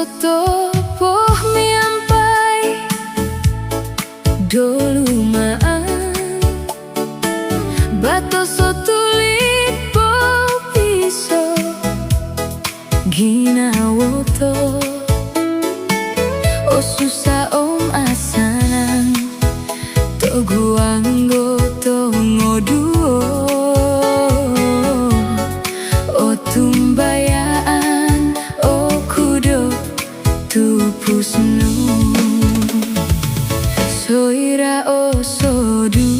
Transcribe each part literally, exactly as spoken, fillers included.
Topo miampai dolu maan, batos o tulid popiso ginawo to, o susa om asanang toguang do tongoduo. Otumbayaan oku do tupus nu. Soira osodu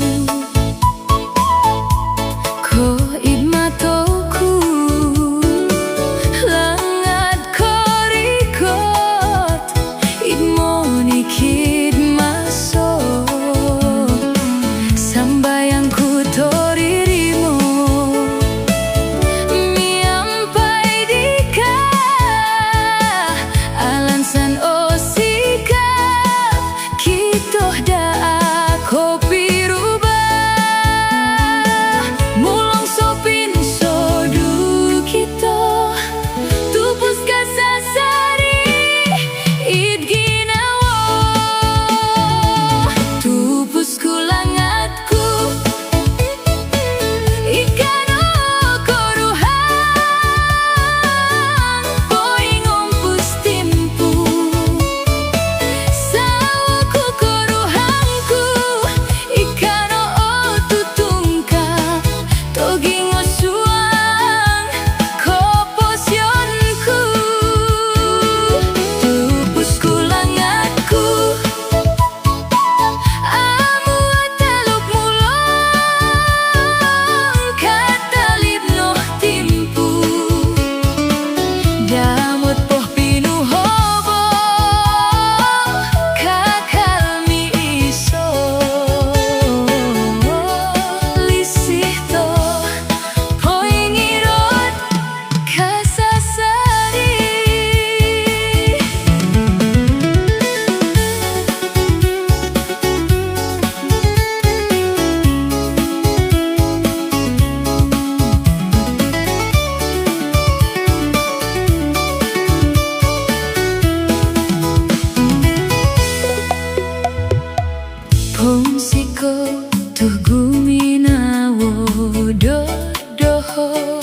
ko id mato ku, langad korikot id monikid maso. Sambayang ku toririmo miampai dika, alansan o sikap kito daa kopiruba. Mulong sopinsodu kito, tupus kasasari id ginawo. Tupus ku langad ku, ika no koruhang poingompus timpu. Sawo ku koruhang ku, ika no o tutungkap togingosuang koposion ku. Tupus ku langad ku, amu ataluk mulong katalib no timpu. Damot po pinuhobo, kakal miiso. Lisih to poingirot kasasari. Pounsikou tu guminawo do doho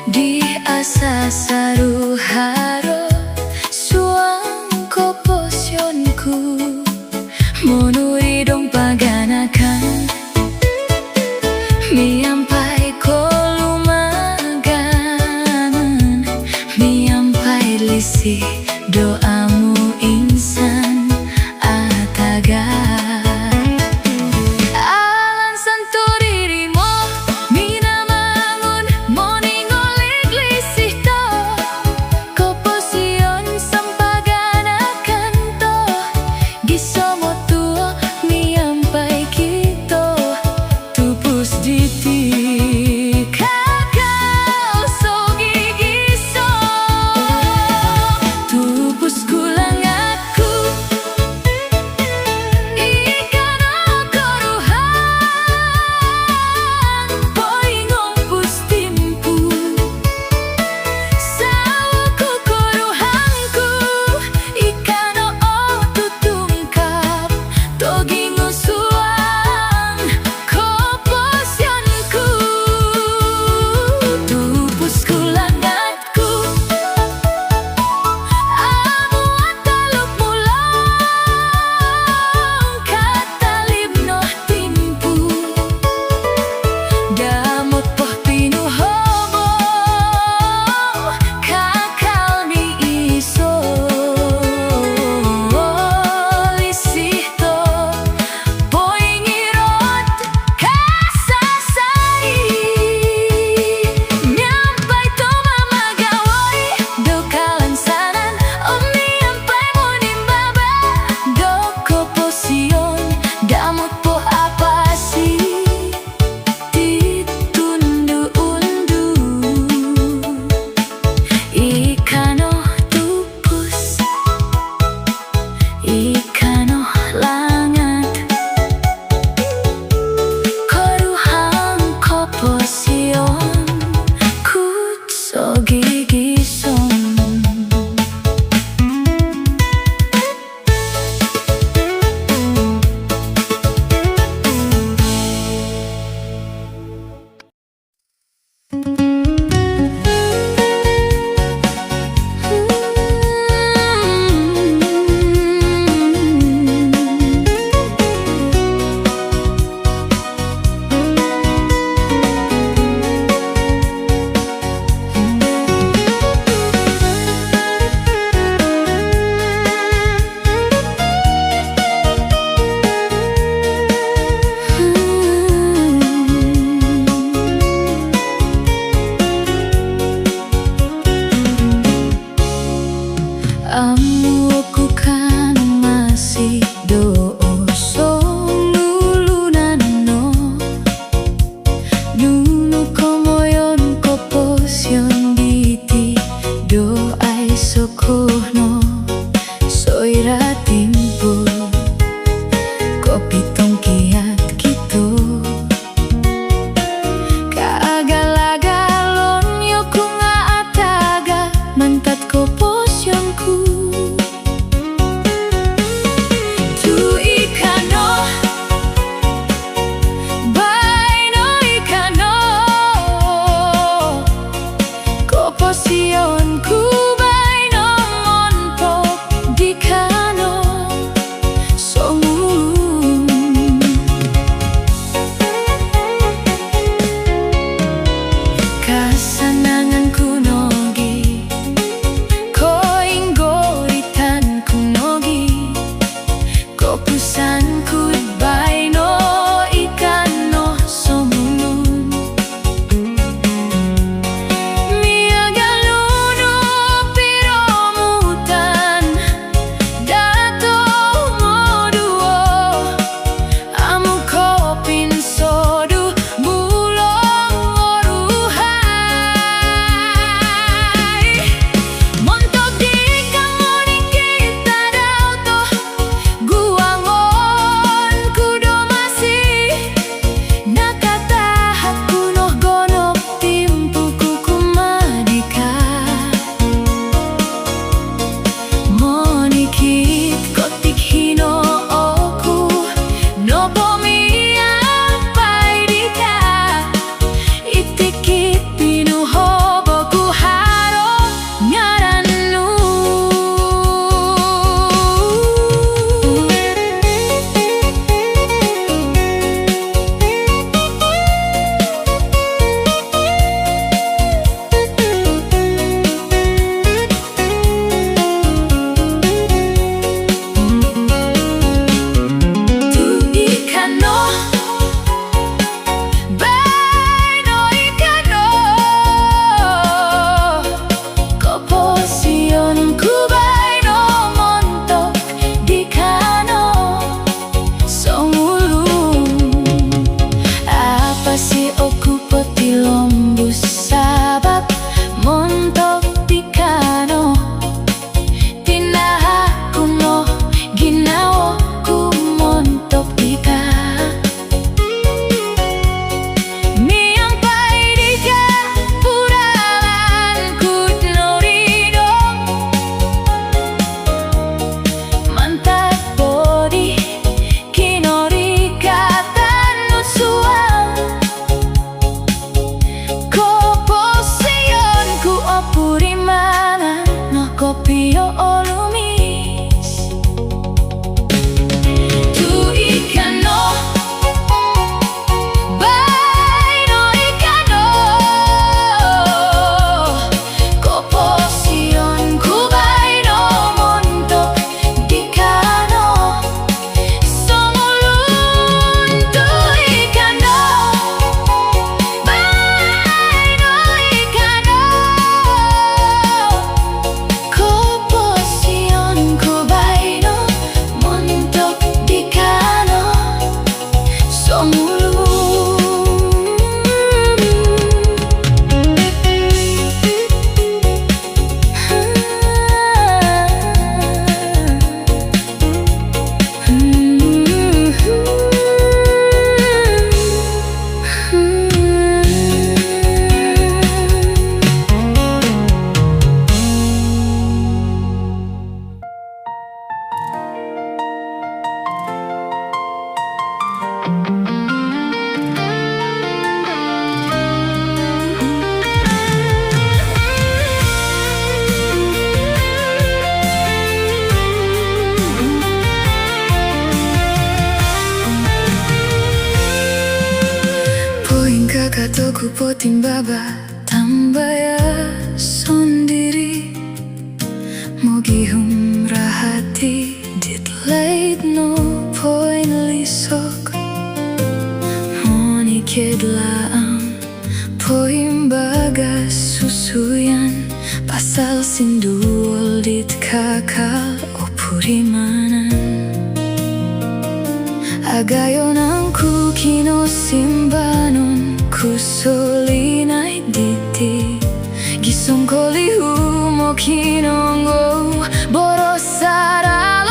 di asasaru haro suang koposion ku. Monuidong paganakan miampai kolumagan, miampai lisih do amu insan ataga. Alansan toririmo minamangun, moningolig lisih to koposion sampaganakan to gisom otuo. Soira timpu kopitongkiad kito, kaagal-agalon yoku nga' ataga' mantad koposion ku. Tu' ikano, baino ikano, koposion ku baino montok di kano songulun. Kasanangan ku nogi, koinggoritan ku nogi, kopusan ku baino ikano songulun. Miagal nunu piromutan dato moduo, amu kopinsodu bulong oruhai. Montok di kamo ni kita dau to, guangon ku do masi, nakatahak ku no gonop timpu ku kumaa di ka. Monikid ko tikid hino oku nopo miampai di ka. Itikid pinuhobo ku haro ngaran nu. Tu' ikano, baino ikano, koposion ku baino montok di kano songulun. Apasi oku potilombus sabap montok di kano, tinahak ku no ginawo ku montok di ka. Miampai di ka puralan ku norido, mantad po di kinorikatan nu suang. Koposion ku opurimanan no kopio olumis. Tu' ikano, baino ikano, koposion ku baino montok di kano songulun. Tu' ikano, baino ikano, koposion ku baino montok di kano songulun. Poingkakat oku potimbaba, tambaya sondiri, mogihum rahati dit laid no poinlisok. Monikid laang poimbagas susuyan pasal sinduol dit kakal opurimanan. Agayo nangku kinosimbanon ku solinaid diti, gisom kolihu mokinongou boros sara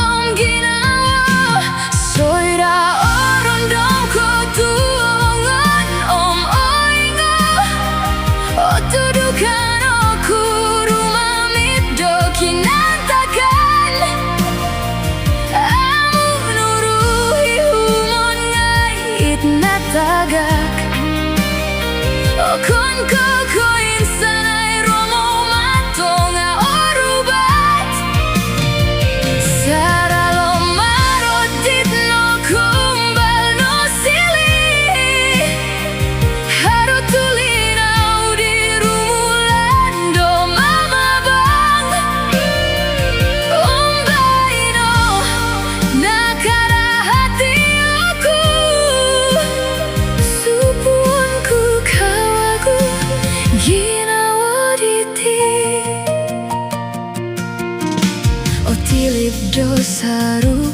Sarup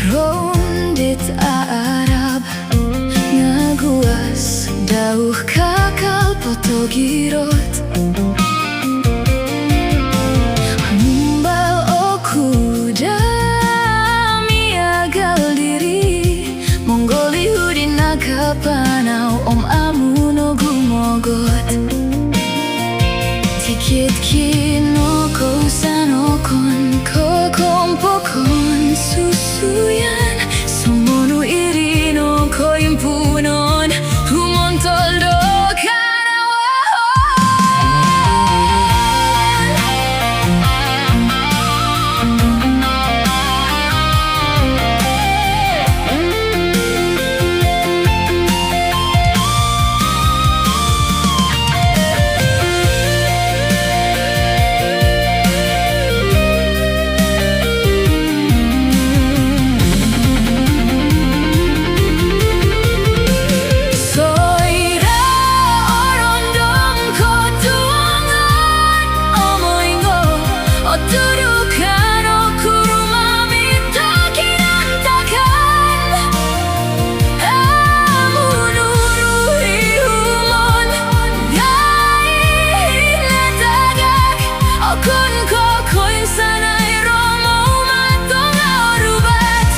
roun dit aarab, ngaguas dau kakal po togirot. Mumbal oku do miagal diri, monggolihu di nakapanau om amu nogumogot. Tikid kinousan okon ko kompokon susuyan, sumonu iri no koimpunon, humontol do kanawahon. Soira orondom kotuangan, omoingo otudukan oku rumamit do kinantakan. Amu nunu ihumon ngai natagak, okon ko koinsanai romo mato nga orubat.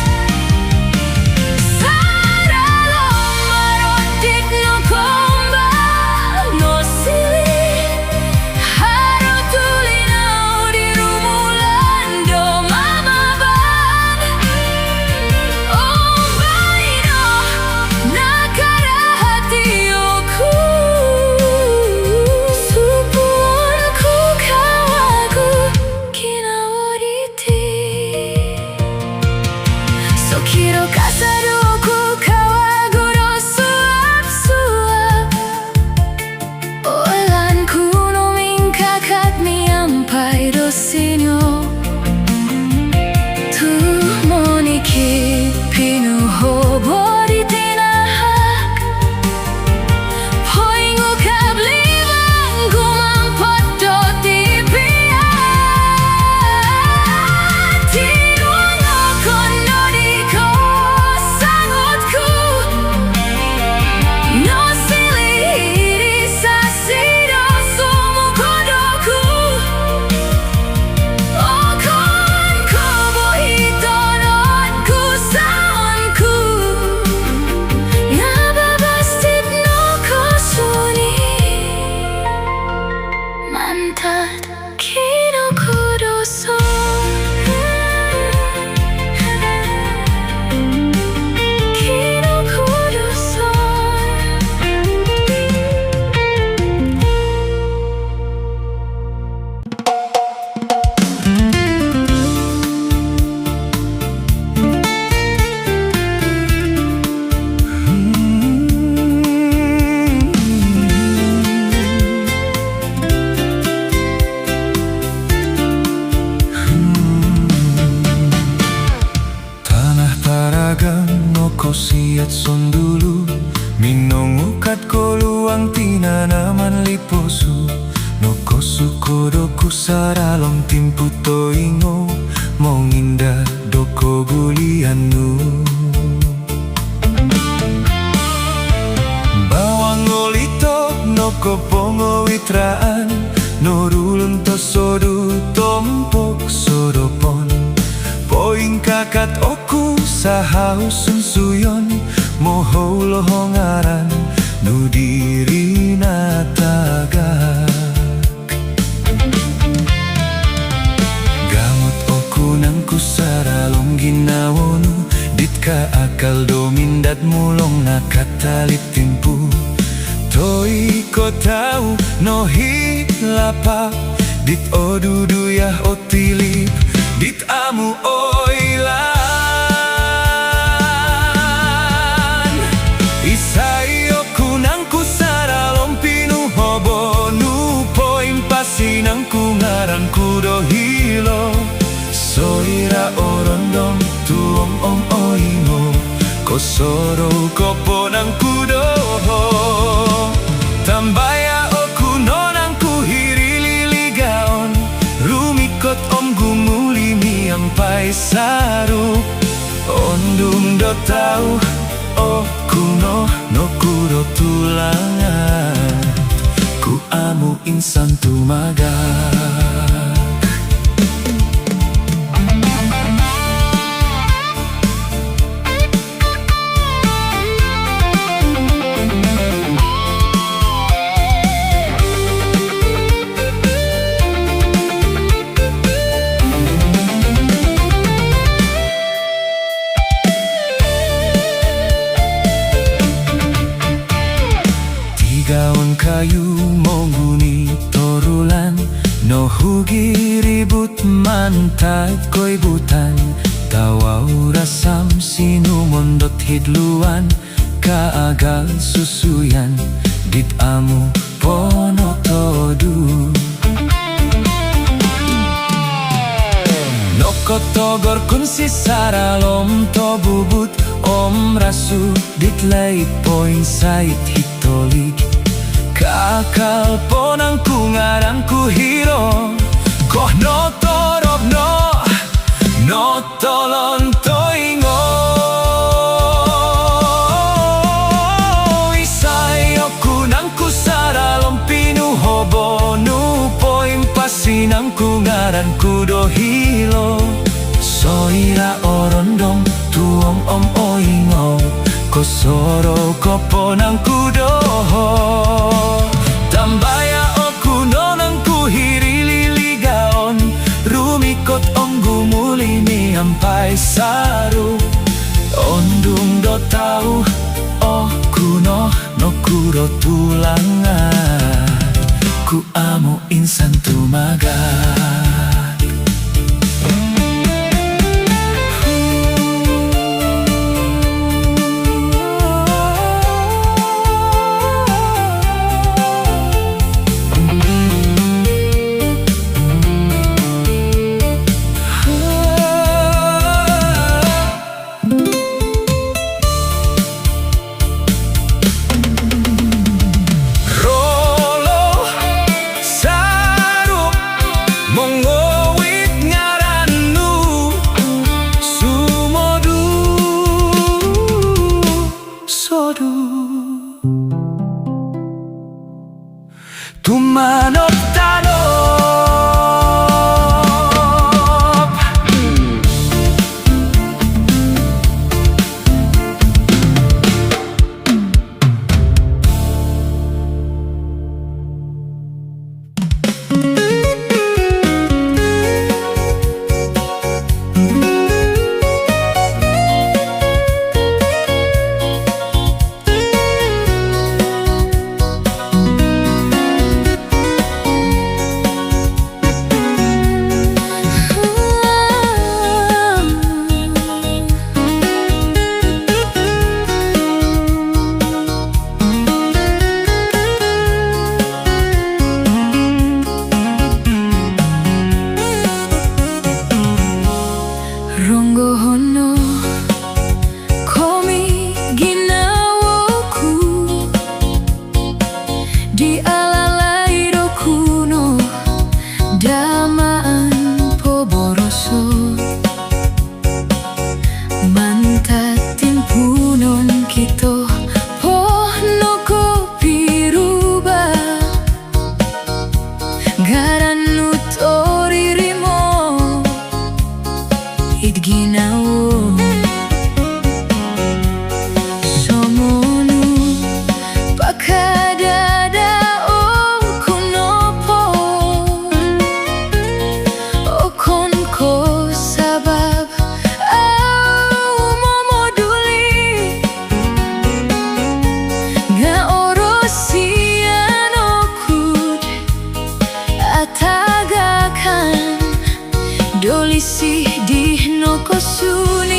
Saralom marot dit nokombal nosiliu, haro tulinau di rumulan do mamabal. Om baino nakarahati oku, supuon ku kawagu ginawo diti. Sokiro kasadu oku kawagu do suab-suab, oilaan ku no mingkakat miampai do sinyo. Tu monikid pinuhobo di tinahak, poingukab limang gumampot do tipiat. Tinuang okon no di kosangot ku, nosiliu di sasi do sumukod oku. Okon ko bohiton ot kusaon ku, nga babastit no kosuni mantad kinokuduson. Kinokuduson. Tanah Taragan nokosiat sondulu, minongukat koluang tinanaman liposu, nokosukod oku saralom timpu toingo, monginda do kogulian nu. Bawang olitok nokopongowitraan, norulun tosodu tompok sodopon. Poingkakat oku sahau sunsuyon, mohou loho ngaran nu diri natagak. Gamut oku nangku saralom ginawo nu, dit kaakal do mindad mulong nakatalit timpu. Toi ko tau nohilapap, dit oduduyah otilip, dit amu oilaan. Isai oku nangku saralom pinuhobo nu, poimpasi nangku ngaran ku do hilo. Soira orondom tuong om oingo, kosorou ko po nangku doho. Tambaya oku no nangku hiri liligaon, rumikot om gumuli miampai Saru, ondung do tau, oku no nokuro tulangan, ku amu insan tumagak. Tigaon kayu monguni torulan, nohugi ribut mantad koibutan, tawau rasam sinumondot hid luan, kaagal susuyan dit amu ponotodu. Nokotogor kun sisaralom tobubut om rasu dit lait poinsait hitolig. Kakal ponangku ngaranku hiro, koh notorop no, no tolon toingo. Isai oku nangku saralom pinuhobo nu, poimpasi nangku ngaranku do hilo. Soira orondom tuong om oingo, kosorou ko ponangku doho. Tambaya oku no nangku hiri liligaon, rumikot om gumuli miampai saru. Ondung do tau, oku no nokuro tulangan, ku amu insan tumagak. Rolo saru mongowit ngaran nu, sumodu sodu. Tumanop tanop. Ronggohono komi ginawoku, di alalai doku no damaan poboroso. Mantad timpuunon kito po nokopiruba, ngaran nu toririmo id ginawo. Somonu pakadada oku nopo, okon ko sabab au momoduli, nga orosian oku'd atagakan do lisi di nokosunud.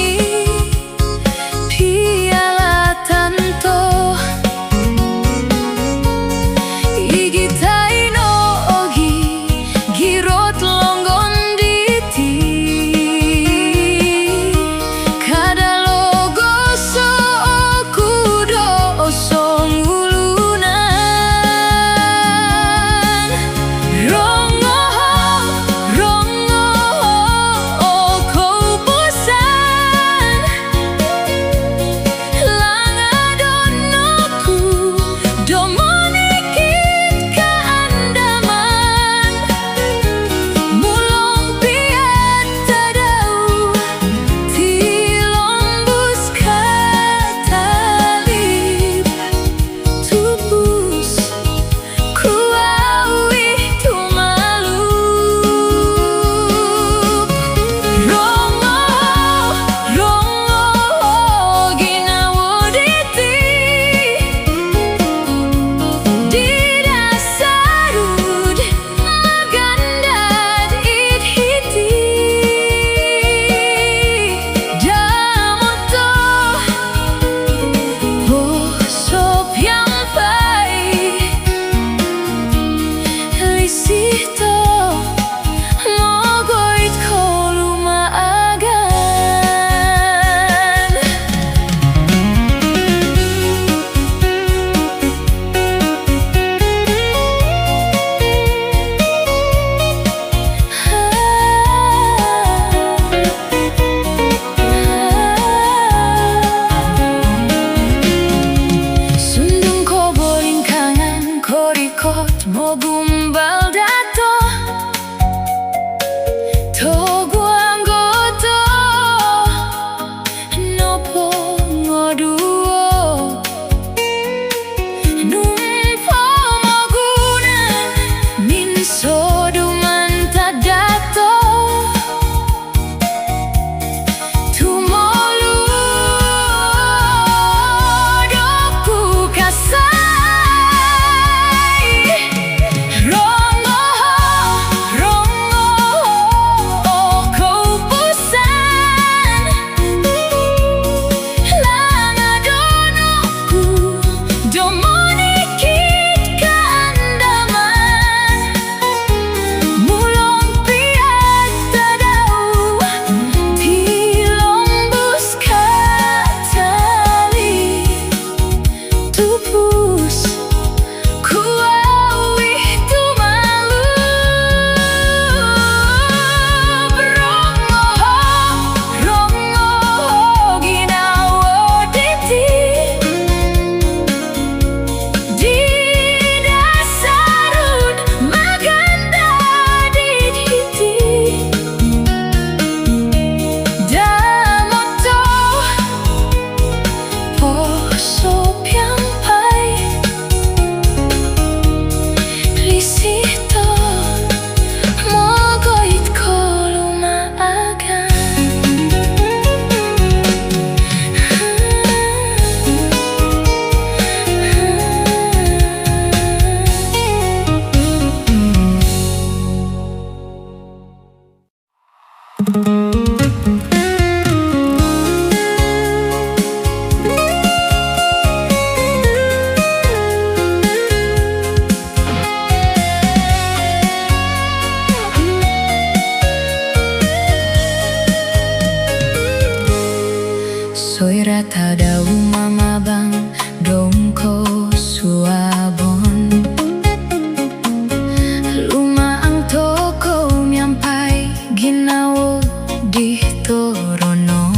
Tadau mamabang dong kosuabon, lumaang tokou miampai ginawo di torono.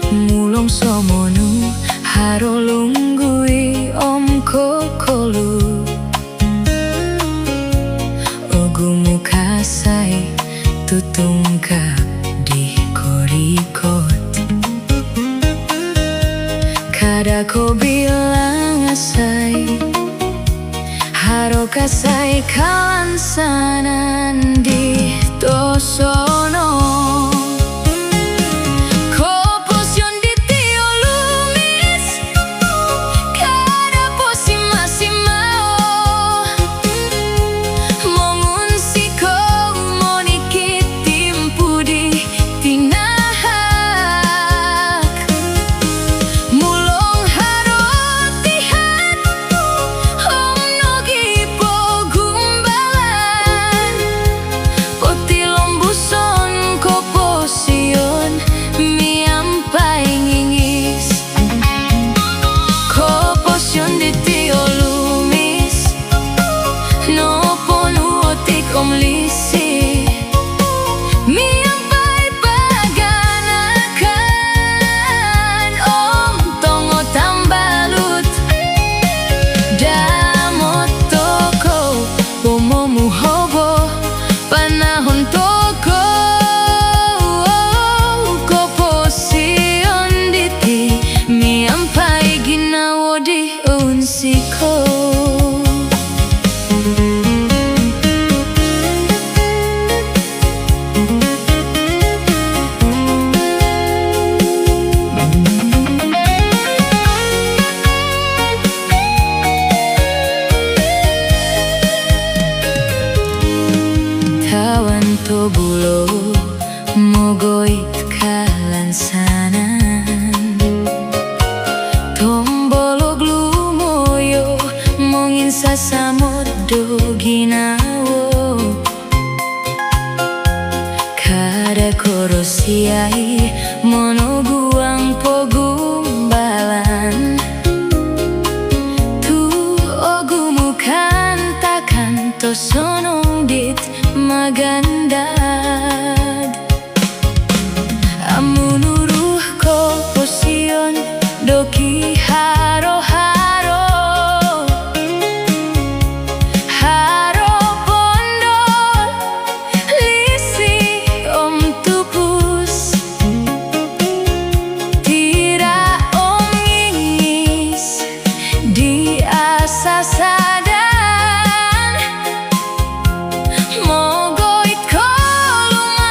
Mulong somonu haro lunggui om kokolu, ogumu kasai tutungkap di korikot. Kada ko bilang asai, haro kasai kalansanan di tosono. Koposion diti olumis, kada posimasimao, mongunsikou monikid timpu di tinahak. Mulong haro tihan om nogi pogumbalan, potilombuson koposion miampai ngingis. Koposion diti olumis, noponu otik om lisi, miampai paganakan om tongo tambalut. Damot tokou pomomuhobo, panahon tokou koposion diti miampai ginawo di unsikou. Tawan tobulo mogoit kalansanan, tombolog lumoyo monginsasamod do ginawo. Kada korosiai monoguang pogumbalan, tu ogumu kaantakan tosonong dit magandad. Amu nuruh koposion do kiharo-haro, haro pondol, lisi om tupus, tira om ngingis di asasadan. Mogoit ko luma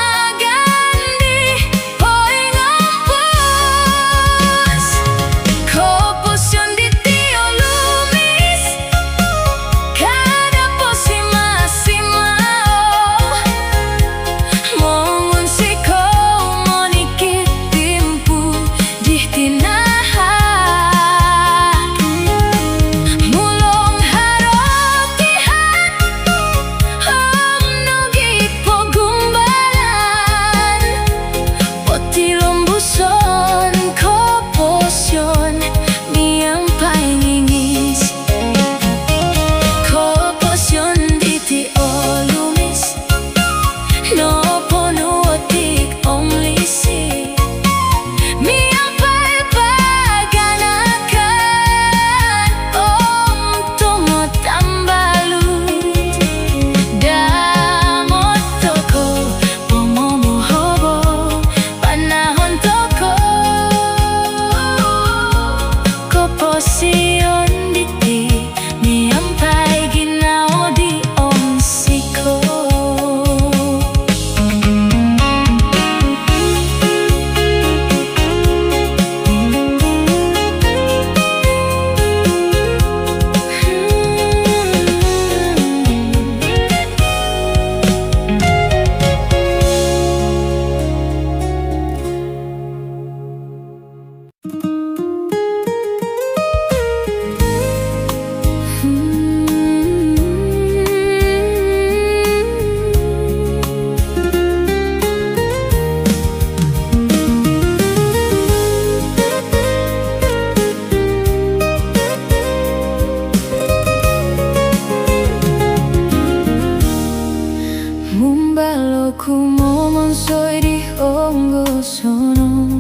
soi di onggosonon.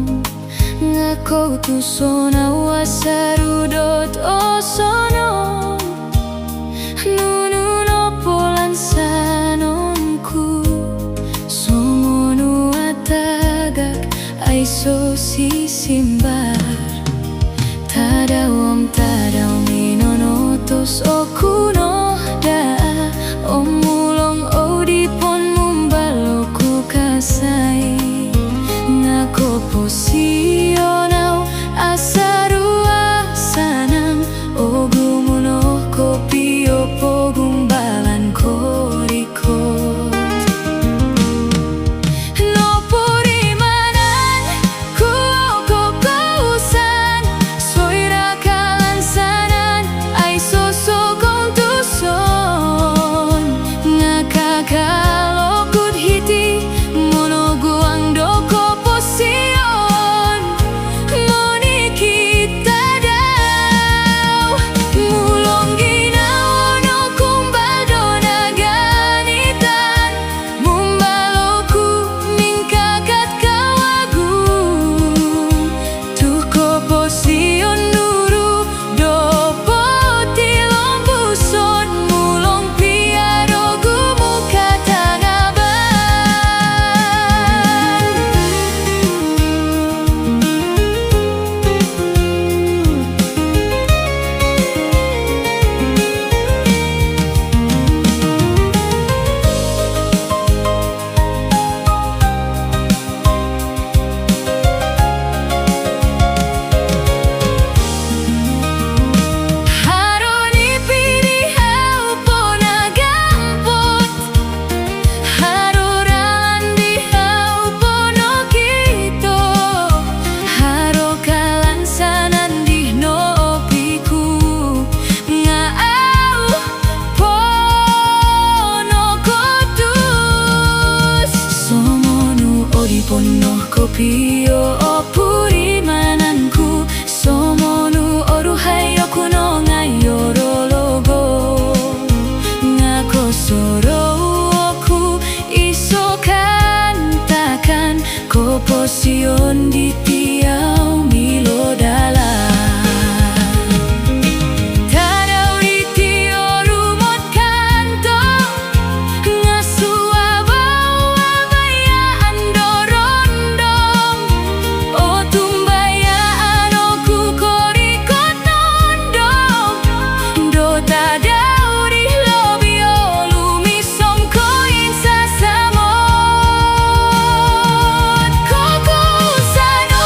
Nga koutuson au asaru dot osonong. Nunu nopo lansanon ku, somonu atagak aiso sisimbar. Tadau om tadau minonotos oku no daa, om mulong odipon mumbal oku kasai. Nga koposion au asaru asanang, ogumu no kopio pogumbalan korikot. Nopurimanan ku o kokuusan, soira kalansanan aiso sokountuson. Nga kakal oku'd hiti monoguang do koposion monikid tadau. Mulong ginawo no kumbal do naganitan, mumbal oku mingkakat kawagu. Tu koposion nuru do potilombuson, mulong pia do gumukatangaban. Haro nipi di hau po nagampot, haro ralan di hau po nokito, haro kalansanan di nopiku, nga au po nokotus. Somonu odipon no kopio o purimanan ku, somonu oruhai oku no ngayo do logo. Nga kosorou oku iso kaantakan, koposion diti au milo dalan. Tadau diti orumod kantong, nga suabau abayaan do rondom. Otumbayaan oku korikot nondom do tadau di lobi o lumis om koinsasamod. Kokuusan o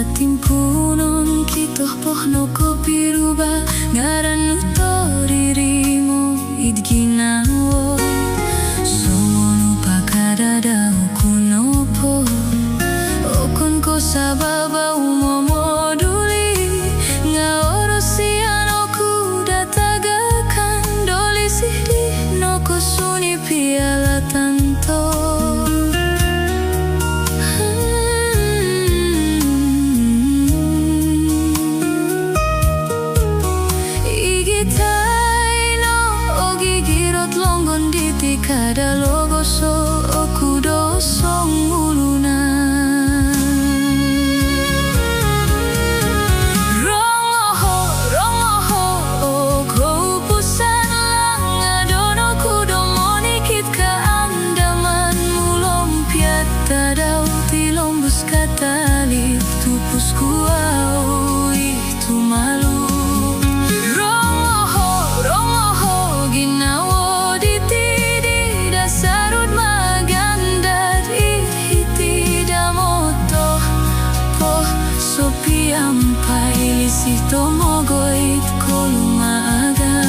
Timpuunon kito po nokopiruba, ngaran nu toririmo id ginawo. Sumonu pakadadau ku nopo, okon ko sabab au momoduli, nga orosian oku do tagakan do lisi di nokosunip i alatan to. Igitai no o gigirot longgon diti kada logoso oku do songulunan. Rongoho, rongoho, o koupusan langad, ono ku do monikid kaandaman, mulong piat tadau tilombus katalib, tupus ku au i tumalu. Rongoho, rongoho, ginawo diti di dasarud magandad i hiti damoto po, sopiampai lisi to mogoit kolumaaga.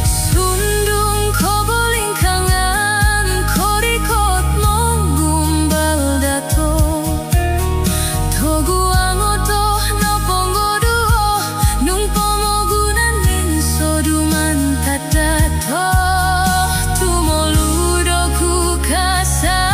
Sundung kobolingkangan, korikot mogumbal dato. Toguango to nopongoduo, nung pomogunan minsodu mantad dato, tumolud oku kasai.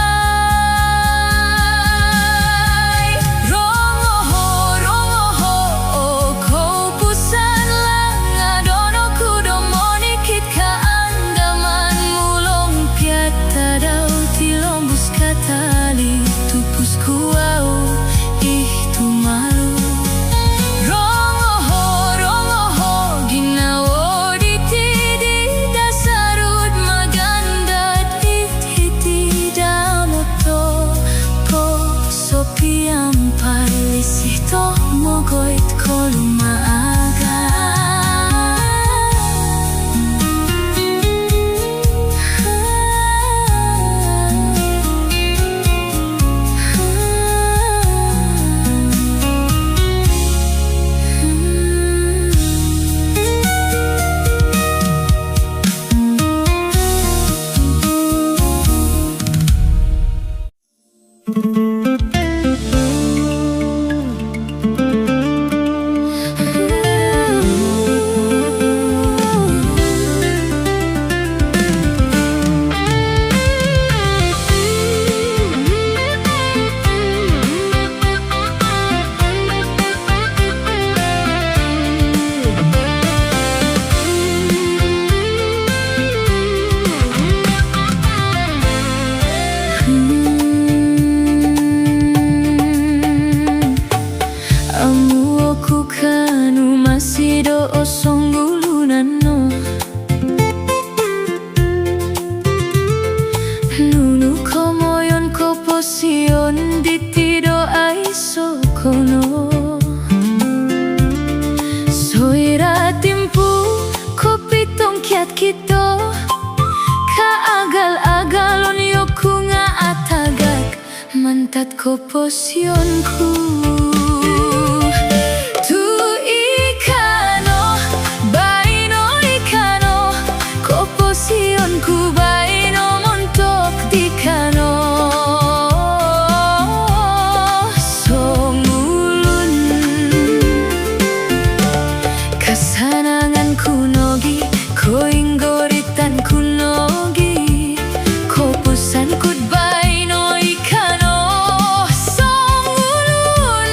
Rongoho, rongoho, o koupusan langad, ono ku do monikid kaandaman, mulong piat tadau tilombus katalib, tupus ku au i tumalu. Rongoho, rongoho, ginawo diti di dasarud magandad i hiti damoto po, sopiampai lisi to mogoit kolumaaga. Amu oku kaanu masido o songgulunan no. Nunu komoyon koposion diti do aiso kono. Soira timpu kopitongkiad kito, kaagal-agalon yoku nga atagak mantad koposion ku. Tu ikano, baino ikano, koposion ku baino montok dikano songulun. Kasanangan ku nogi, koinggoritan ku nogi, kopusan kud baino ikano songulun.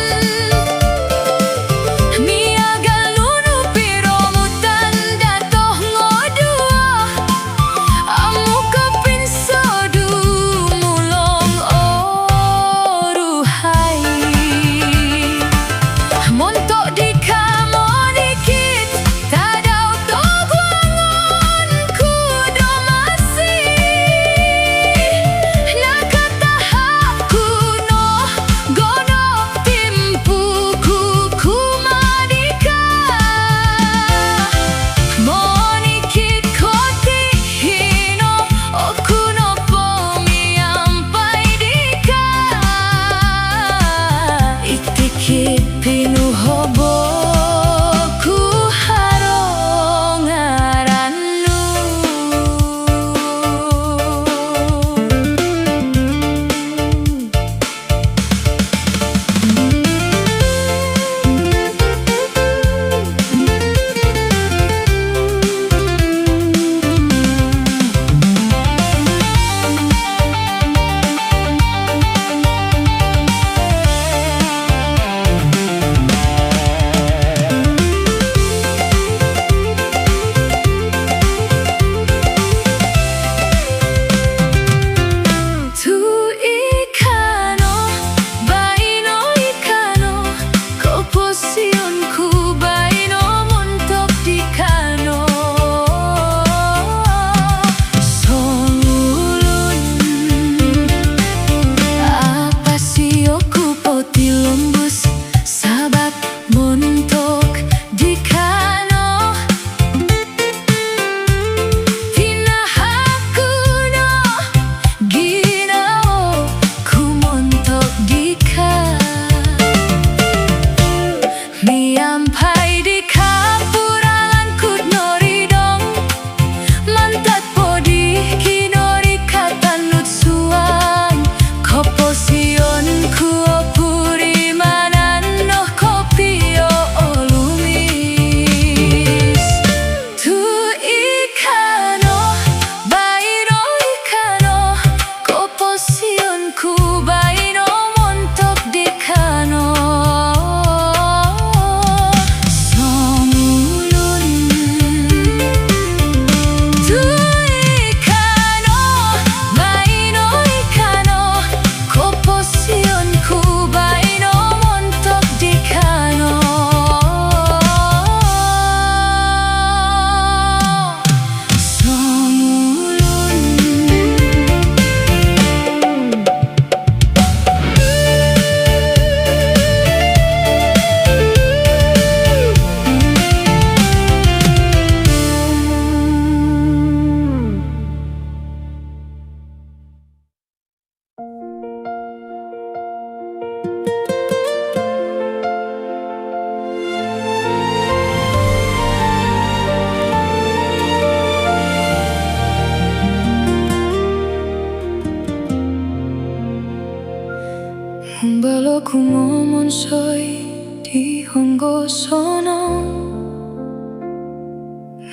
Halo ku momonsoi di honggo sono,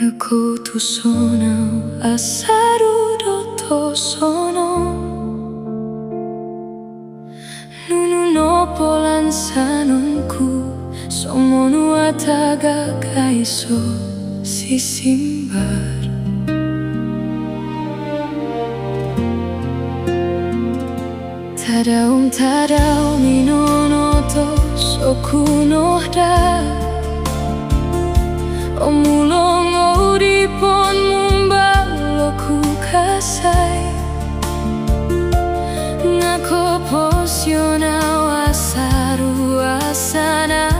nokoutuson au asaru do tosono. Nunu nopo lansanon ku, somonuat tagak aiso sisimbar. Tadau om tadau minonotos oku no daa, om mulong o udipon mumbal oku kasai. Nga koposion au asaru asanan,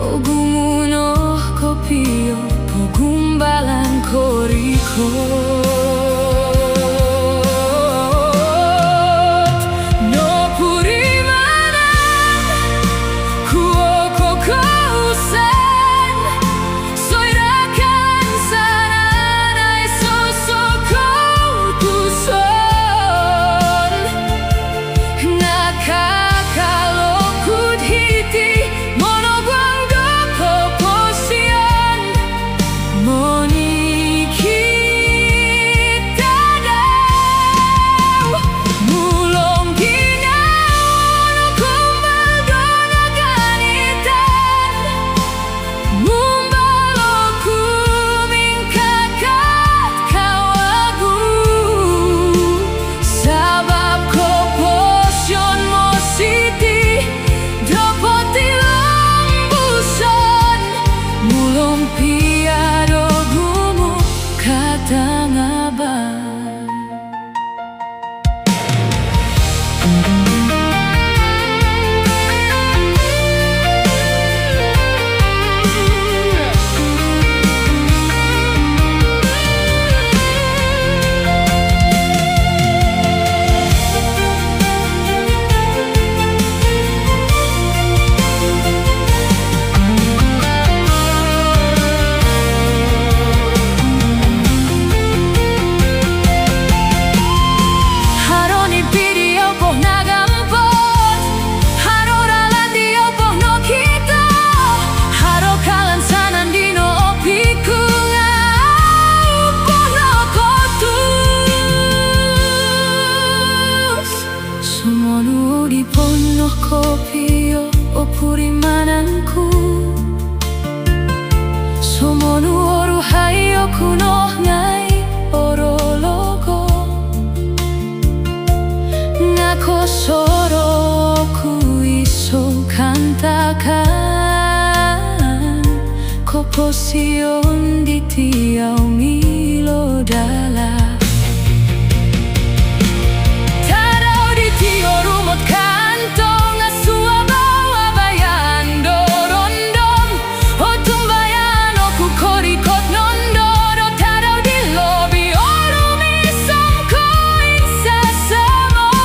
ogumu no kopio pogumbalan korikot. Nopurimanan ku o kokousan, soira kansanan aiso sokoutuson. Nga kakal oku'd hiti monoguang do koposion, monikid tadau. Mulong ginawo no kumbal do naganitan, mumbal oku mingkakat kawagu, sabap koposion mositi do potilombuson, mulong pia do ogumu katangaban. Haro nipi diau po nagampot, haro ralan diau po nokito, haro kalansanan dino opiku nga au po nokotus. Sumonu di pono kopio o purimanan ku, sumonu o ruhai oku no ngai orologo. Nga kosoro oku iso kaantakan, koposion diti au milo dala. Tadau diti orumod kantong, nga suabau abayan do rondom, otumbayaan oku korikot nondo do tadau di lobi orumis om koinsasamod.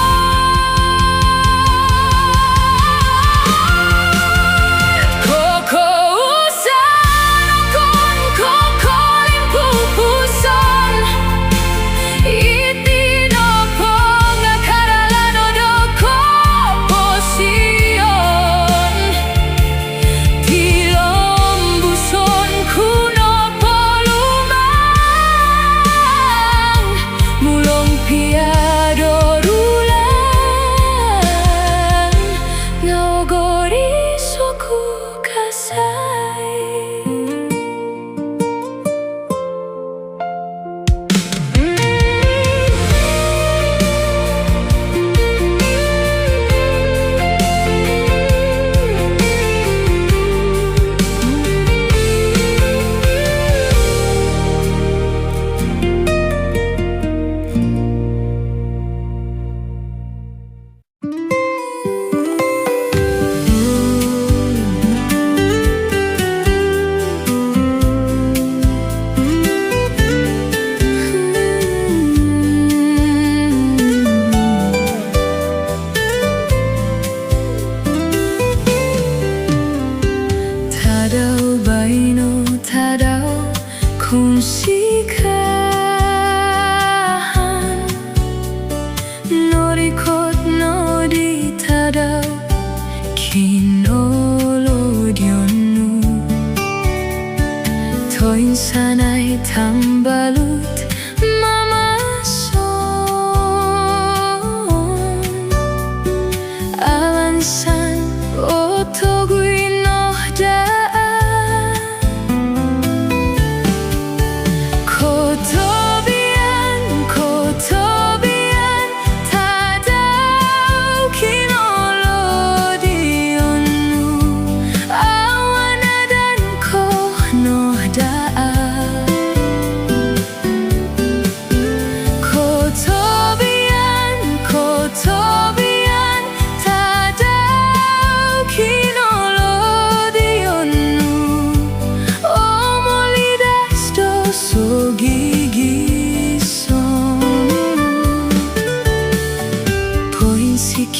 Kokousan okon ko kolimpupuson,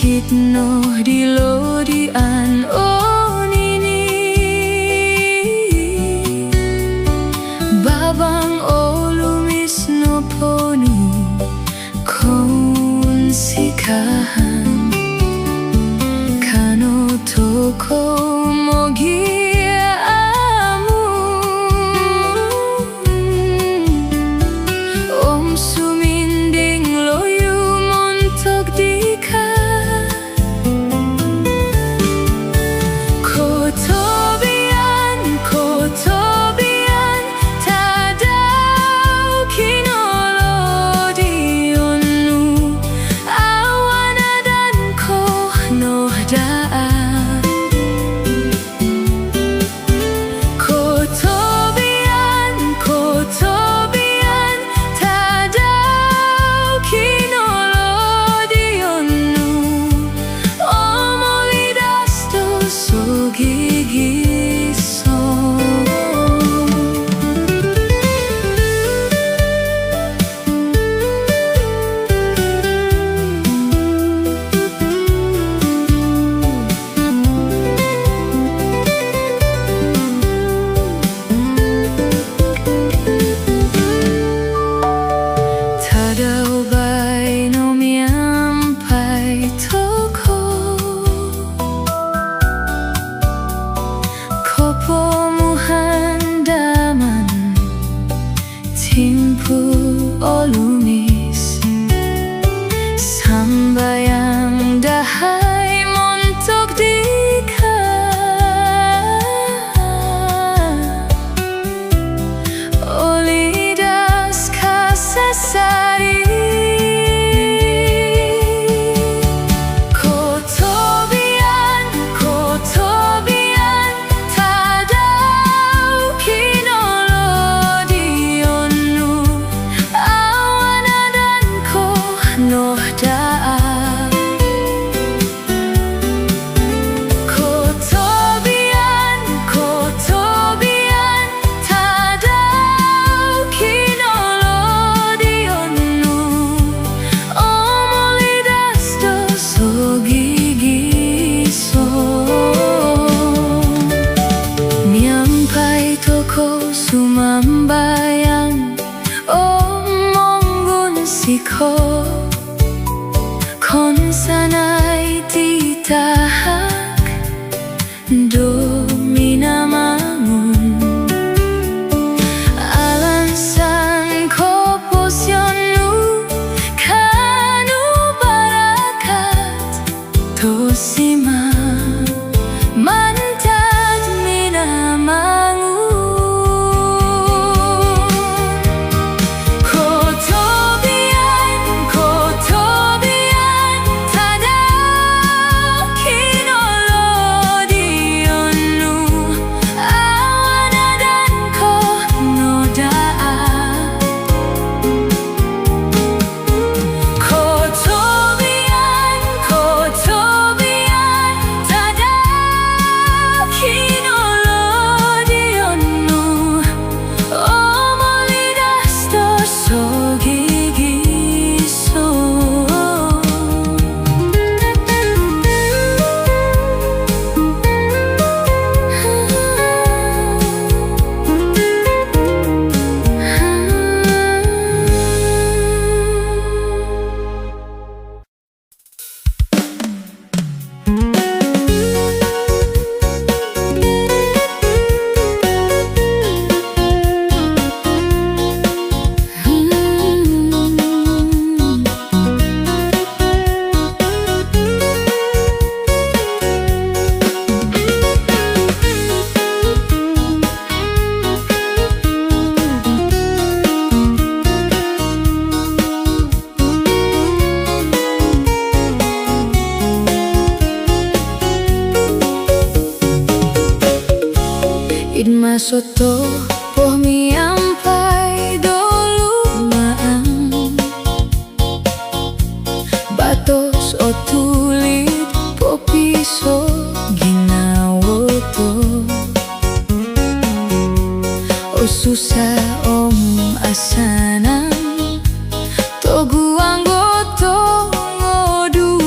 Id no dilo dian o nini, babang olumis nopo nu kounsikahan, kano tokou mogiamun om suminding loyu montok dika. Kotobian, kotobian, tadau kinolodion nu, awanadan ko no daa. Kotobian, kotobian, tadau kinolodion nu, om olidas do sogigisom. Tadau baino miampai tokou ko pomuhandaman timpu olumis, sambayang dahai montok dika. Olidas kasasari. Kotobian, kotobian, tadau kinolodion nu, awanadan ko no daa. Kotobian, kotobian, tadau kinolodion nu, om olidas do sogigisom. Miampai tokou sumambayang om mongunsiko, konsanai titahak do Minamangun. Alansan koposion nu kanu barakat tosima mantad Minamangun. Kotobian, kotobian, tadau kinolodion nu, awanadan ko no daa. Kotobian, kotobian, tadau kinolodion nu, om olidas do sogigisom. Id maso topo miampai do lumaan, batos o tulid popiso ginawo to. O susa om asanan toguang go tongoduo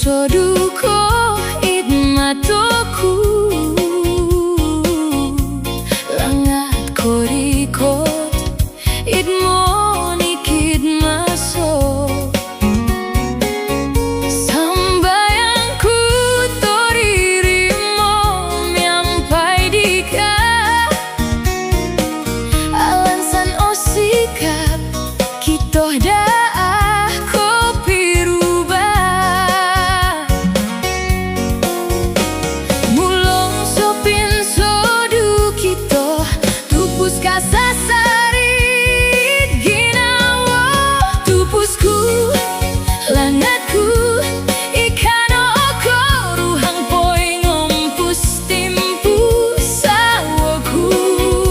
Todu ko id mato ku, langat ko rikot id monikid maso. Sambayang ku toririmo miampai dika, alansan o sikap kito daa kopiruba. Mulong sopinsodu kito, tupus kasasari ginawo. Tupus ku, langat ku, ika no o koruhang poingompus timpu sawo ku,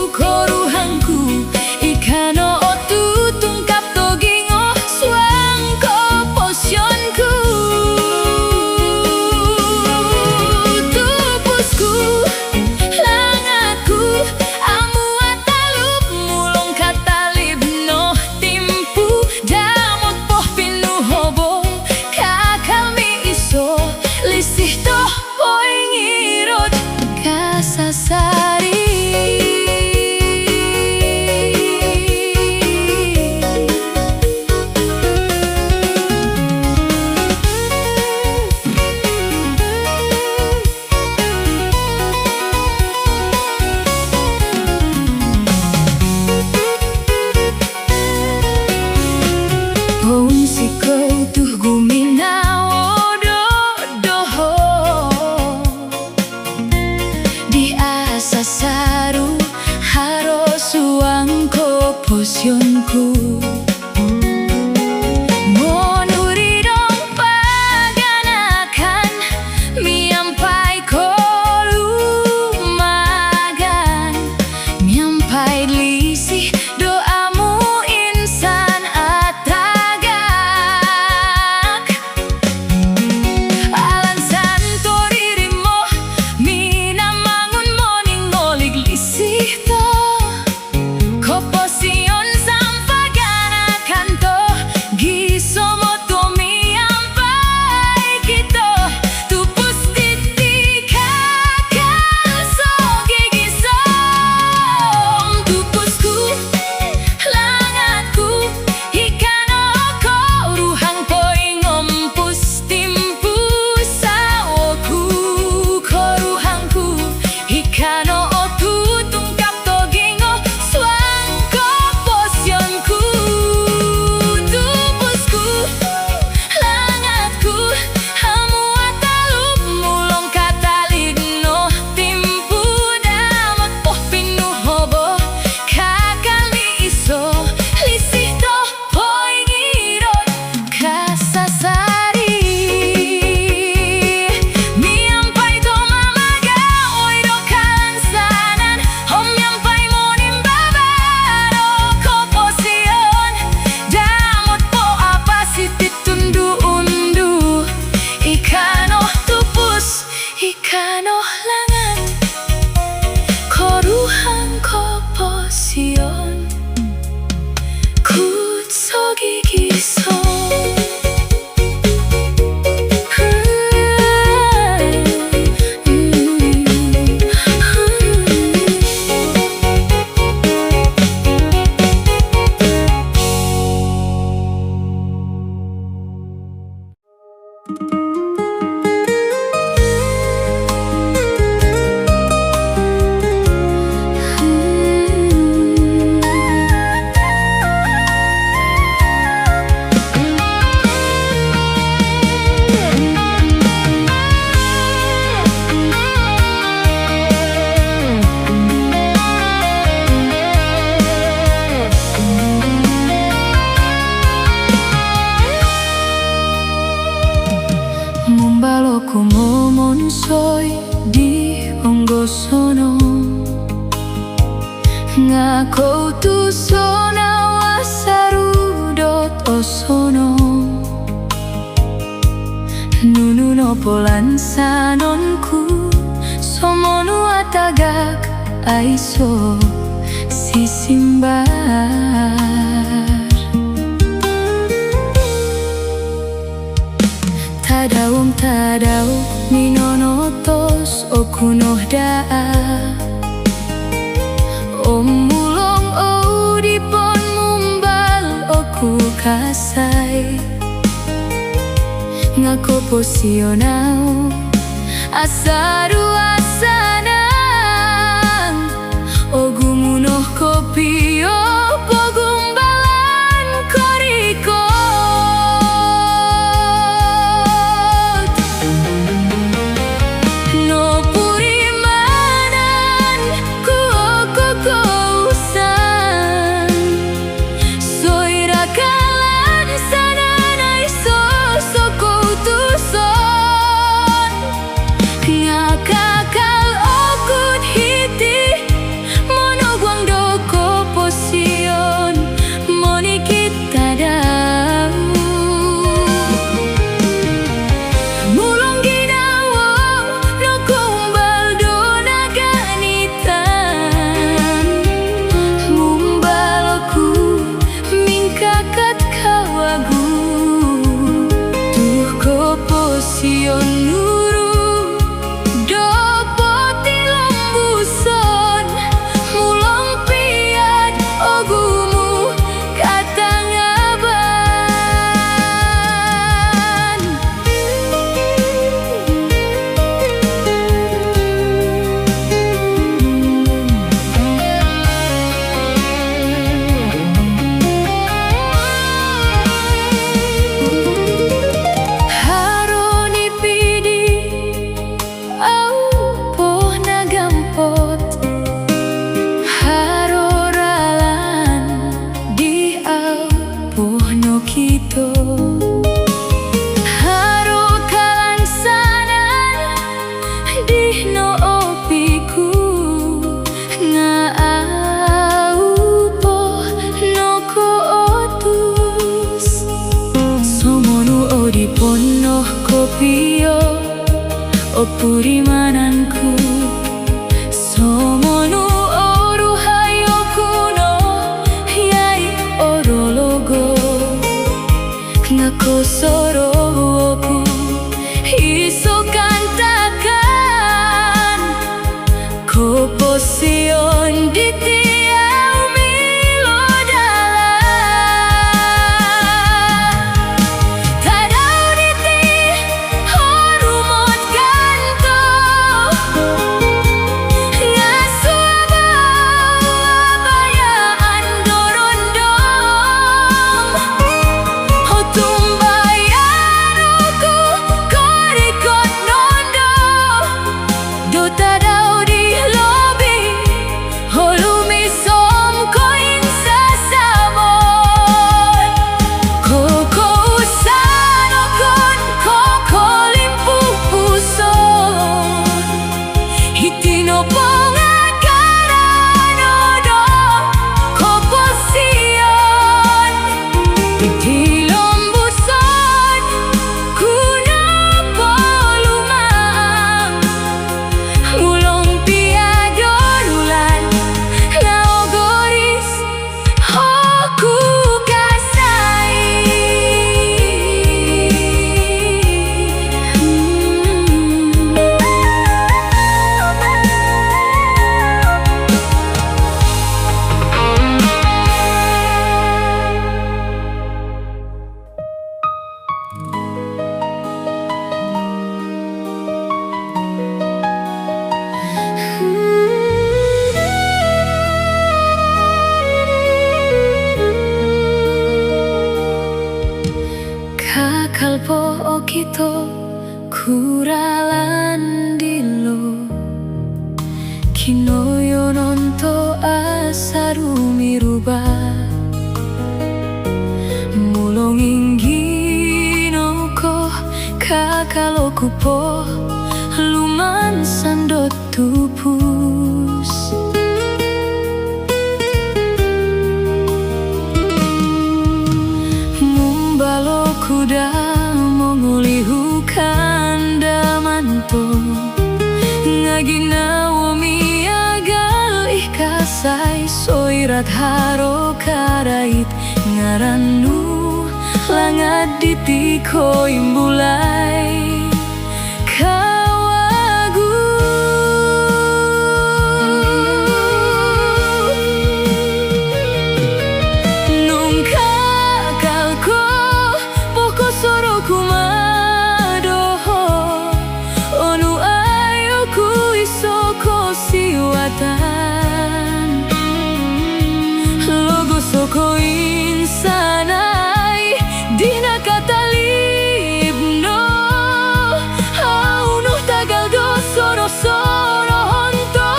koruhang ku, ika no o tutungkap togingo suang koposion ku. Tupus ku, langat ku, amu atalup mulong katalib no timpu, damot po pinuhobo, kakal miiso, lisih to poingirot kasasari. Pounsikou tu guminawo do doho di asasaru haro suang koposion ku. Monuri dong paganakan miampai kolumagan, miampai lisih do amu insan atagak. Alansan toririmo minamangun moningolig lisih to koposion sampaganakan to, gisom otu miampai kito, tupus diti kakal sogigisom. Tupus ku, langat ku, ika no o koruhang poingompus timpu sawo ku, koruhang ku, ika no o tutungkap togingo suang koposion ku. Tupus ku, langat ku, amu atalup mulong katalib no timpu, damot po pinuhobo, kakal miiso, lisih to poingirot kasasari. Miampai to mamagawoi do kaansanan om miampai monimbaba do koposion, damot po apasi titundu-undu, ika no tupus, ika no langat, koruhang koposion ku sogigisom. Mumbal oku momonsoi di onggosono, nga kou tu sonau asaru dot osonong. Nunu nopo lansanon ku, somonu atagak aiso sisimbar. Tadau om tadau minonotos oku no daa om mulong o udipon mumbal oku kasai. Nga' koposion au asaru asanang, ogumu no kopio pogumbalan korikot. Nopurimanan ku o kokousan, soira kalansanan aiso sokoutuson. Nga' kakal oku'd hiti monoguang do koposion monikid tadau. Mulong ginawo no kumbal do naganitan, mumbal oku mingkakat kawagu tu' koposion nuru do potilombuson, mulong pia'd ogumu katangaban. Haro nipidi au po nagampot, haro ralan di au po nokito, haro kalansanan di noopiku, nga' au po nokootus. Somonu o di ponoh kopio o purimanan ku, somonu o ruhai oku no hiai o rologo. Nga' kosorou oku iso kaantakan, koposion diti au milo dalan. Tadau diti horumod kanto, nga' suabau abayaan do rondom. Otumbayaan oku korikot nondo do tadau di lobi olumis om koinsasamon. Kokousan okon ko' kolimpupuson, iti no pongakaran do koposion, iti lombuson ku no po lumang. Mulong pia do rulan na ogoris oku kasai. Kakal po okito ku ralan dilo, kinoyonon to asaru miruba. Mulong inggi no ko' kakal oku po lumansan do tupus. Mumbal oku daa mongolihu kaandaman to, nga' ginawo miagal i' kasai, soira'd haro karait ngaran nu langad diti koimbulai kawagu. Nung kakal ko pokosorou kumaa doho, onuai oku iso kosiwatan. Logoso' koinsanai di nakatalib no, au' no tagal do soro-sorohon to.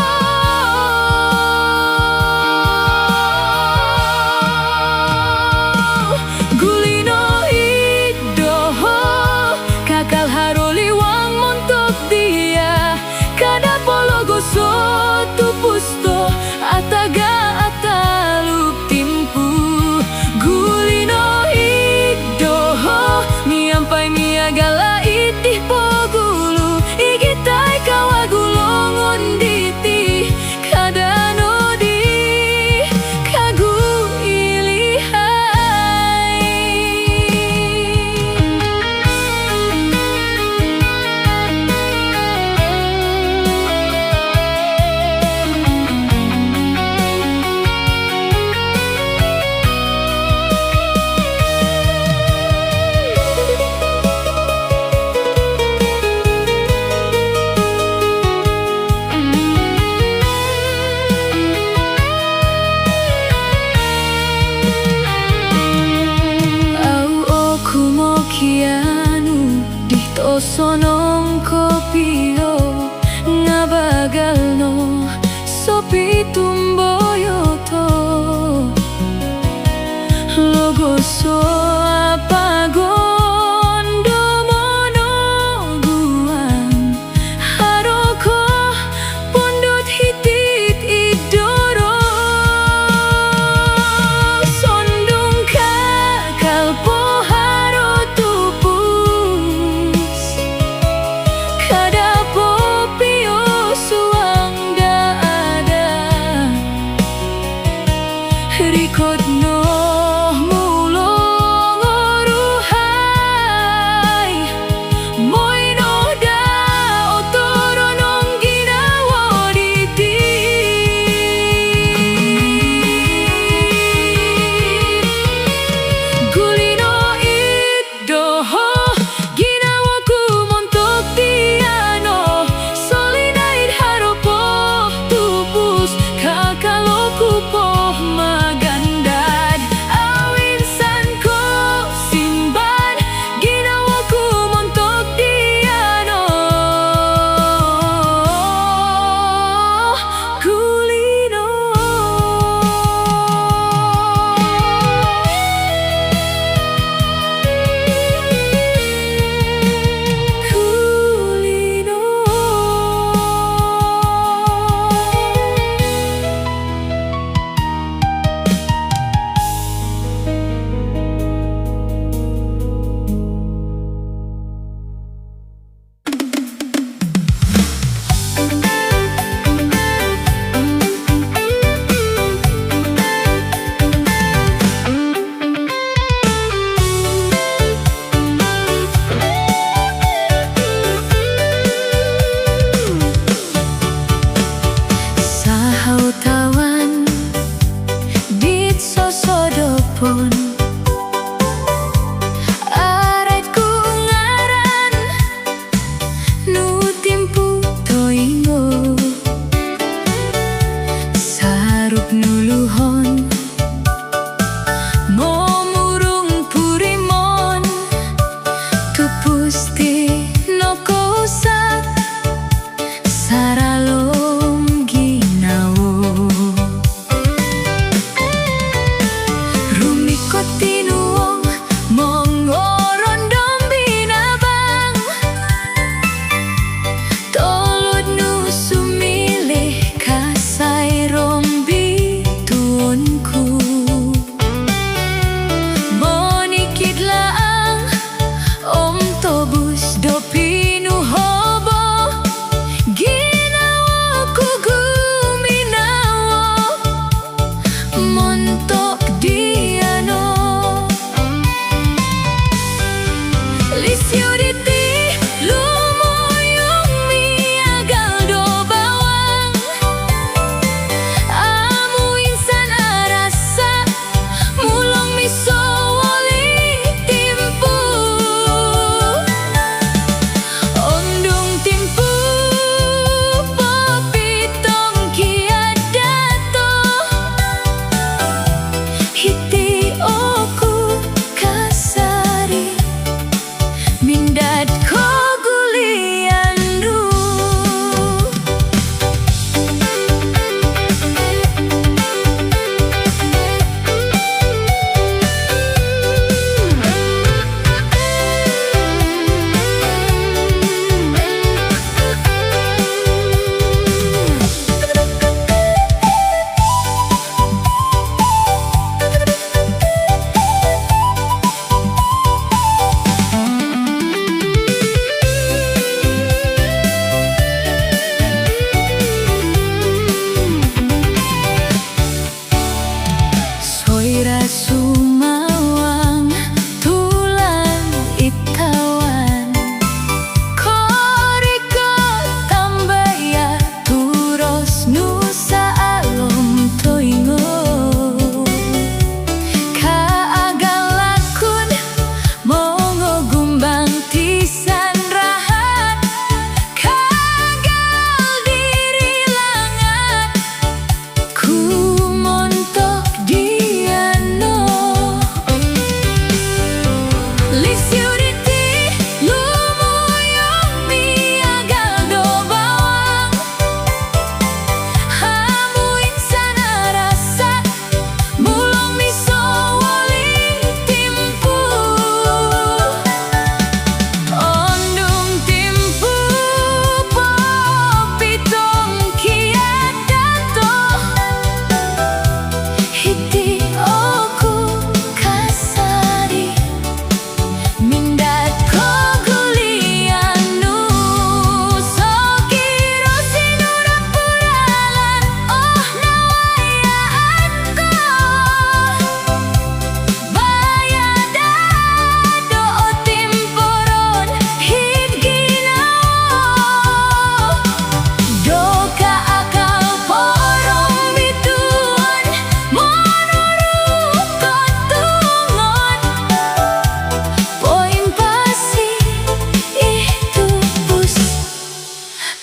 Guli no id doho, kakal haro liwang montok diya', kada' po logoso' tupus to, ataga' atalub timpu. Guli no id doho, miampai miagal id di pogulu, igitai kawagu longon diti, kada' nodi kagu ilihai. Au' oku mokianu di tosonong kopio, nga' bagal no sopitumboyoto'. Logoso' apagon do monoguang, haro ko pondot hiti'd id dorosondung kakal po haro tupus.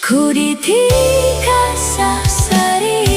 Ku diti kasasari.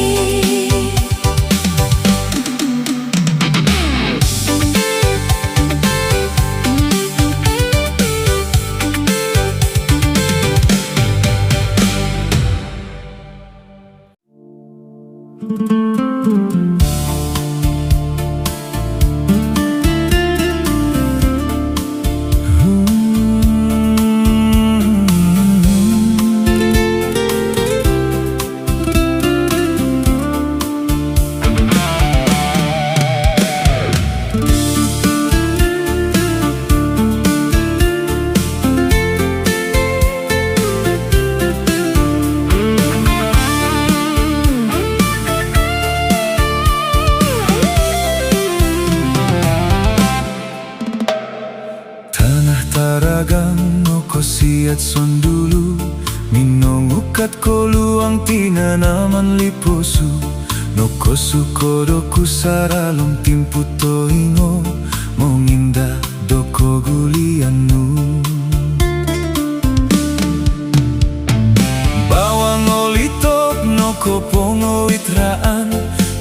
Tanah Taragang nokosiat sondulu, minongukat koluang tinanaman liposu, nokosuko doku saralom timpu toingo, monginda do kogulian nu. Bawang olitop nokopongowit raan,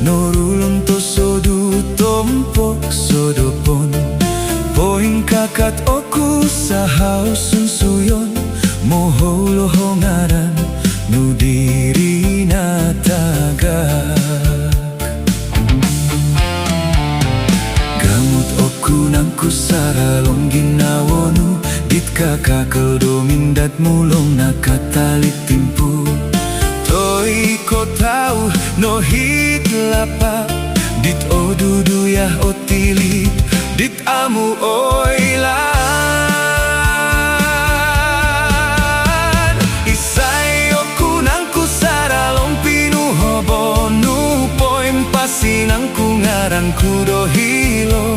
norulun tosodu tompok sodopon. Poingkakat oku sahau sunsuyon, mohou loho ngaran nu diri natagak. Gamut oku nangku saralom ginawo nu, dit kakakel do mindad mulong nakatalit timpu. Toi ko tau nohit lapap, dit oduduyah otilip, dit amu oilaan. Isai oku nangku saralom pinuhobo nu, poimpasi nangku ngaran ku do hilo.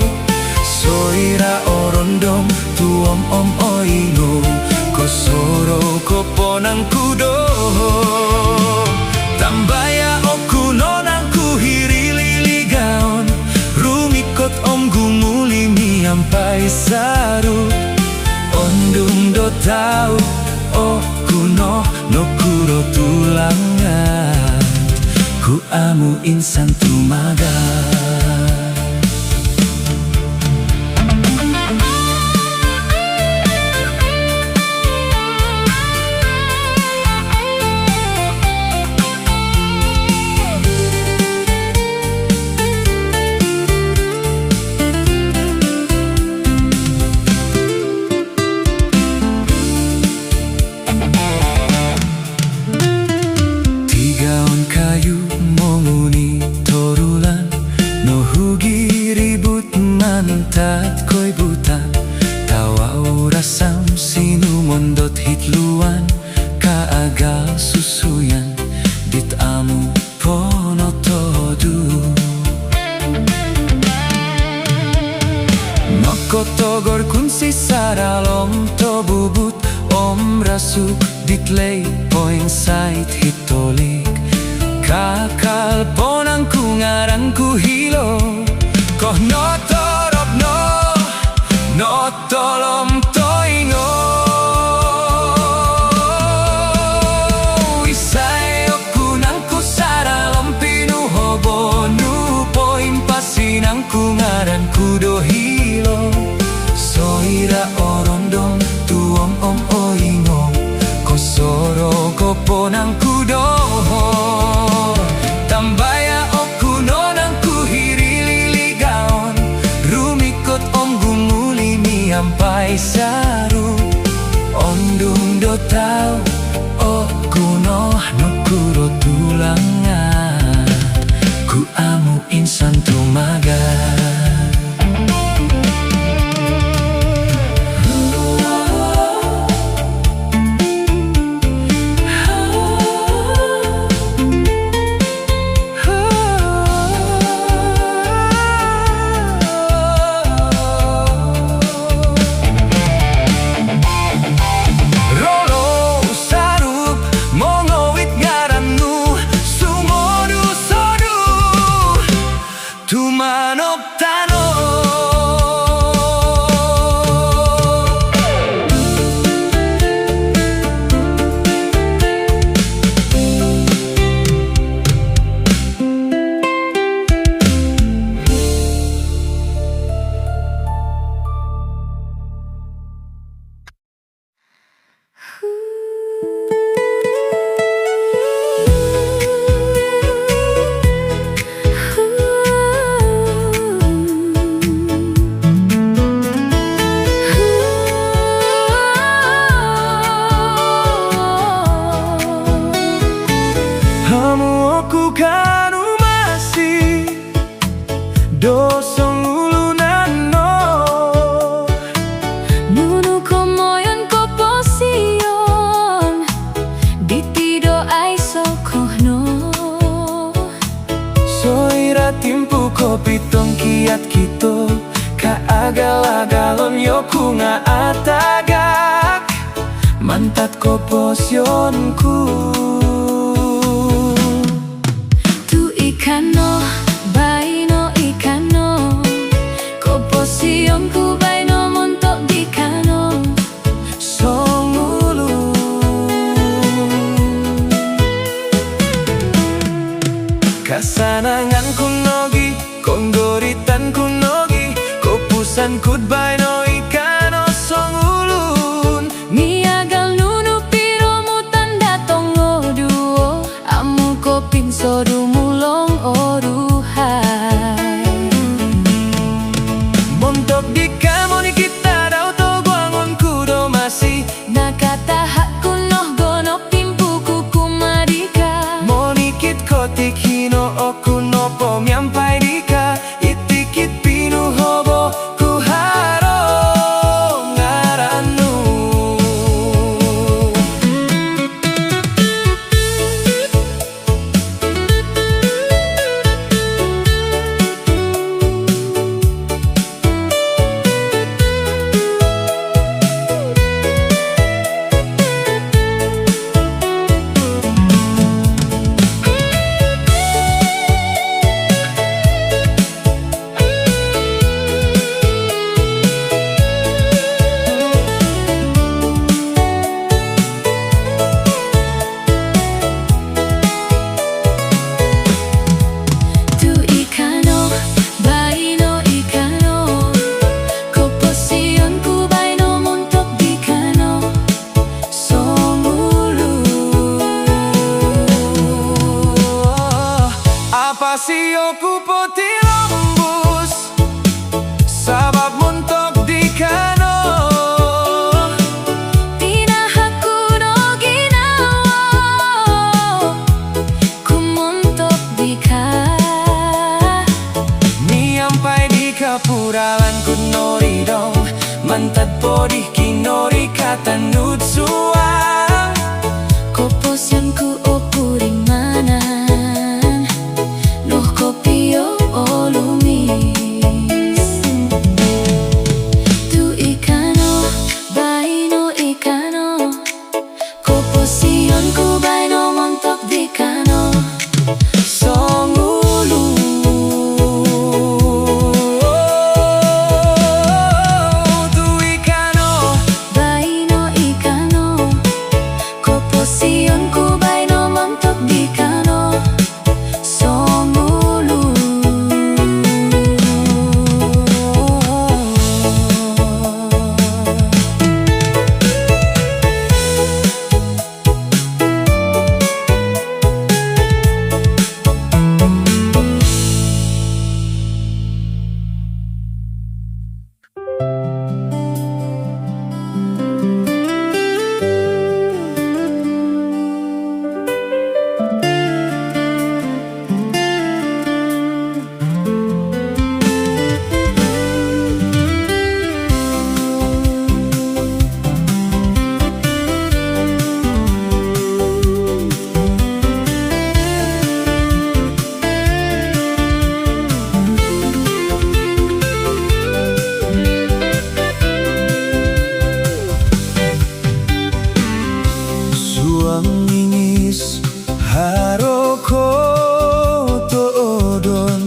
Soira orondom tuom om oingo, kosorou ko po nangku doho. Tambaya oku no nangku hiri liligaon, rumikot om gumuli miampai saru. Ondung do tau oku no nokuro tulangan, ku amu insan tumaga. Tigaon kayu monguni torulan, nohugi ribut mantad koibutan, tawau rasam sinumondot hitluan, kaagal susuyan dit amu ponotodu. Nokotogor kunsi saralom tobubut om rasuk dit lei poinsait hitolik. Kakal po nangku ngaran ku hilo, koh notorop no, notolom toingo. Isai oku nangku saralom pinuhobo nu, poimpasi nangku ngaran ku do hilo. Soira orondom tuom om oingo, kosorou ko po nangku doho. Tambaya oku no nangku hiri liligaon, rumikot om gumuli miampai saru. Ondung do tau oku no nokuro tulangan, ku amu insan tumaga. Rolo sarup mongowit ngaran nu, sumodu-sodu tumanop tan Kanu masi do songulun no. Nunu komoyon koposion diti do aiso ko no. Soira timpu kopitongkiad kito, kaagal-agalon yoku nga atagak mantad koposion ku. Tu ikano, baino ikano, koposion ku baino montok dikano songulun. Kasanangan ku nogi, konggoritan ku nogi, kopusan ku baino ikano songulun. Miagal nunu piromutan do tongoduo, amu kopinsodu mulong oruhai. Montok dika monikid tadau toguangon ku do masi, nakatahak ku no gonop timpu ku kumaa dika. Monikid ko ti kino oku nopo miampai dika, itikid pinuhobo ku haro ngaran nu. Tu ikano, baino ikano, koposion ku baino montok dikano songulun. Apasi oku potilombus sabab montok dikano. Tinahak ku no ginawo ku montok dika. Miampai dika puralan ku noridong, mantad po di kinorikatan nu suang. Koposion ku o purimanan, noh kopio o lumis. Tu ikano, baino ikano, koposion ku baino montok dikano songulun. Tu ikano, baino ikano, koposion ku baino montok dikano songulun. Suang ingis haro kotoodon,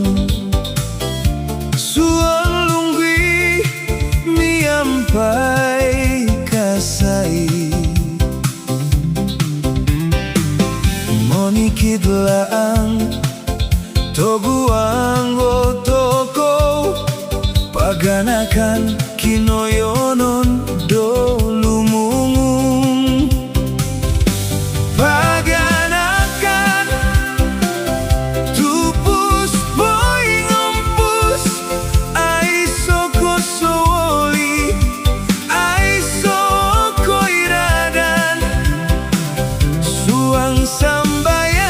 suang lunggui miampai kasai. Monikid laang toguango tokou, paganakan kinoyonon do lumungung. Paganakan tupus poingompus, aiso kosowoli, aiso koiradan, suang sambayang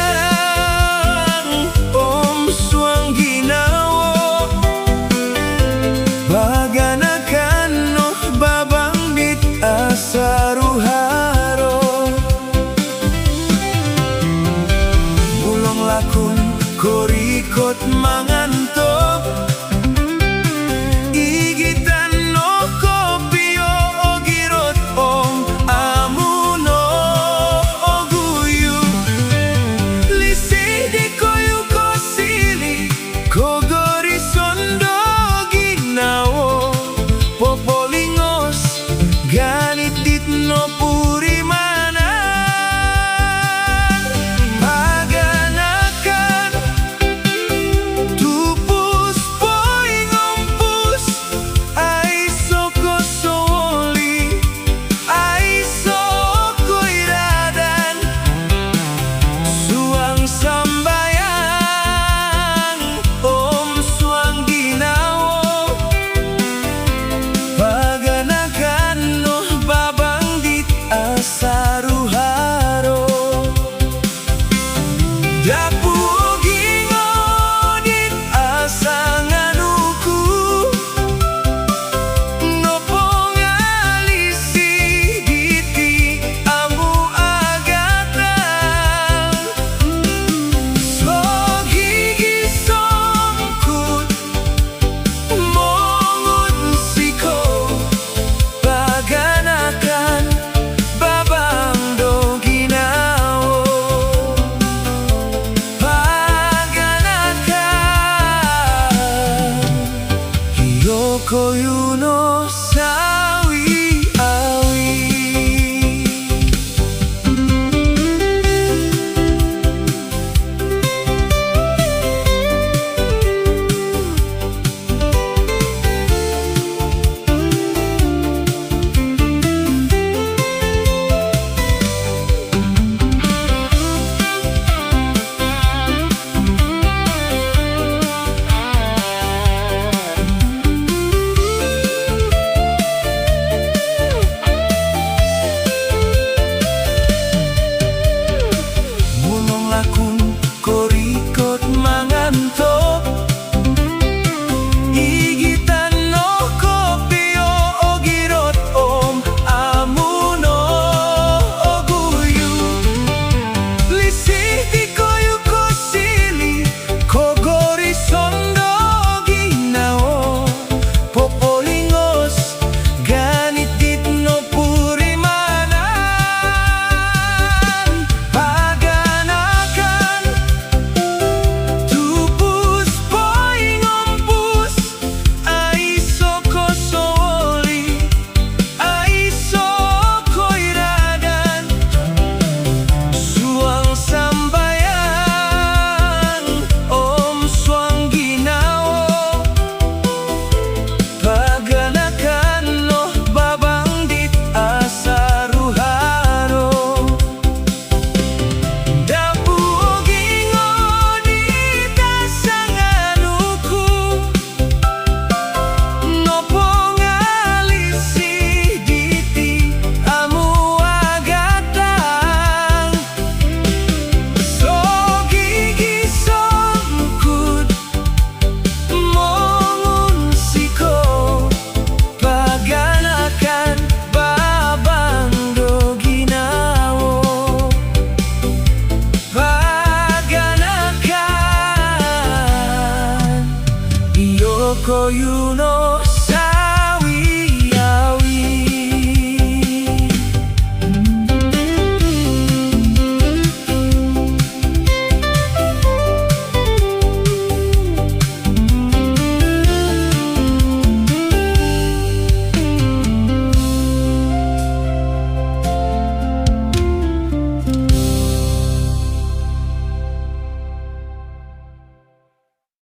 Toyuno